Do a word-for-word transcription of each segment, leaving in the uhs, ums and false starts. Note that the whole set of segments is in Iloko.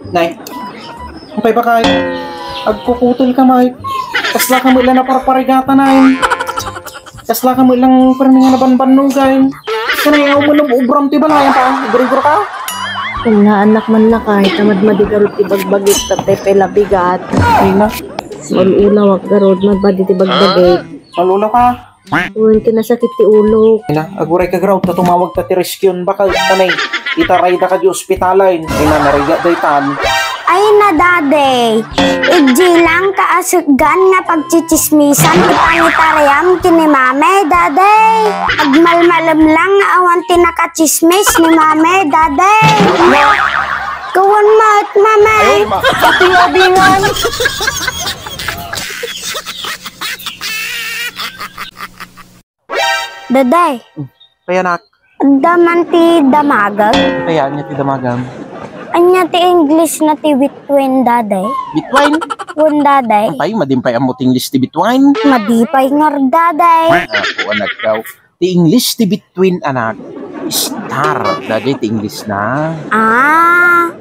Nay, apay ba kay? Agkukutel ka, Mike. Kasla ka met la naparparigatan, ay. Kasla ka met lang permi nga nabanbannog, ay. Kanay, aw mo nang ubram ti balay, pa. Igurigor ka? Wala, anak, man la kay. Tamad madi garud ti bagbagik, tatay, pay labigat. Ay na. Maulawak garud, mabadi ti bagbagik. Maulawak ka? Wen, kinasakit ti ulok. Ina, aguray ka, Graw, ta tumawag ta ti rescue, baka kanay, itarayda ka di ospitalen. Ina, narigat daytan. Ay na, Daddy. Ijji lang kaaseggan nga pagtsitsismisan ti pangitarayam ken ni Mami, Daddy. Agmalmalem lang nga awan ti nakatsismis ni Mami, Daddy. Kawan met, Mami. Ay, ma- Ating abingan. Daday. Hmm. Kaya, anak. Adda man ti damagag. Kaya, ania ti damagam? Ania ti English na ti between, Daday? Between? Wen, Daday. Apay, madi pay ammo ti English ti between? Madi pay ngarud, Daday. Apo, anakkaw. Ti English ti between, anak. Star, Daday, ti English na. Ah.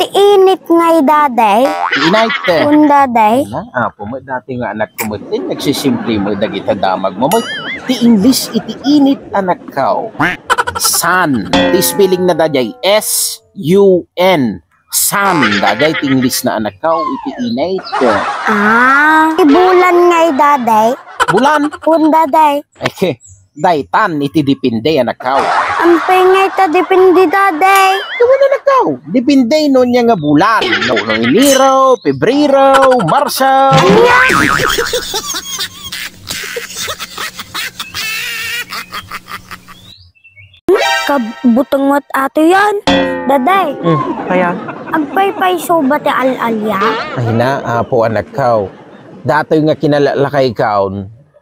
Ti init ngay, Daday. Ti init. Wen, Daday. Ala, apo met dayta nga anakko met, nagsisimple met dagiti damagmo met. Ti English iti init, anakko. Sun. Ti spelling na, Daday, S U N. Sun, Daday, ti English na, anakko, iti init. Ah, ti bulan ngay, Daday. Bulan? Wen, Daday. Eh, daytan iti depende, anakko. Ampay ngay ta depende, Daday? Kawan, anakko. Depende no ania nga bulan. No, no Enero, Pebrero, Marso. Ania? Kabuteng met ato yan. Daday. Hmm, kaya? Agpaypayso ba ti al-alia? Ay na, apo, anakko. Datoy nga kinalakaykaw,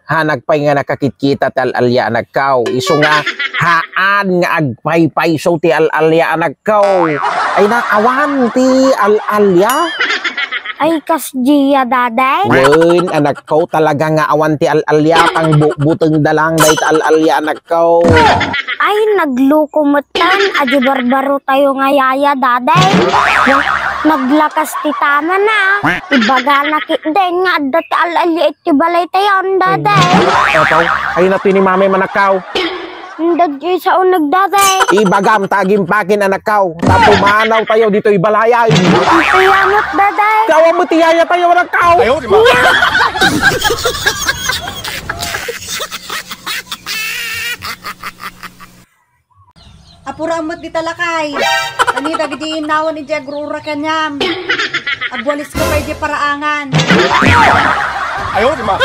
hanak pay nga nakakitkita ti al-alia, anakko. Isu nga, haan nga agpaypayso ti al-alia, anakko. Ay na, awan ti al-alia. Ay, kasdiay, Daday? Wen, anakko, talaga nga awan ti al-alia, pang bu-, butengda lang dayta al-alia, anakko. Ay, nagloko met tan, adi barbaro tayo nga yaya, Daday. Naglakas ti tama na. Ibagana ketdin nga adda ti al-alia iti balay tayo, Daday. Apo, ay na ti ni Mami, anakko. Daday, sao nagdaday? Ibagam ta agimpakin, anakko. Ta pumanaw tayo ditoy balay. Iti anot, Daday? Kawan met ti yaya tayo, anakko. Ayaw, di ba? Apura met dita lakay. Ani dagiti innawan iti agrurakaniam. Agwaliska pay iti paraangan. Ayaw, di ba?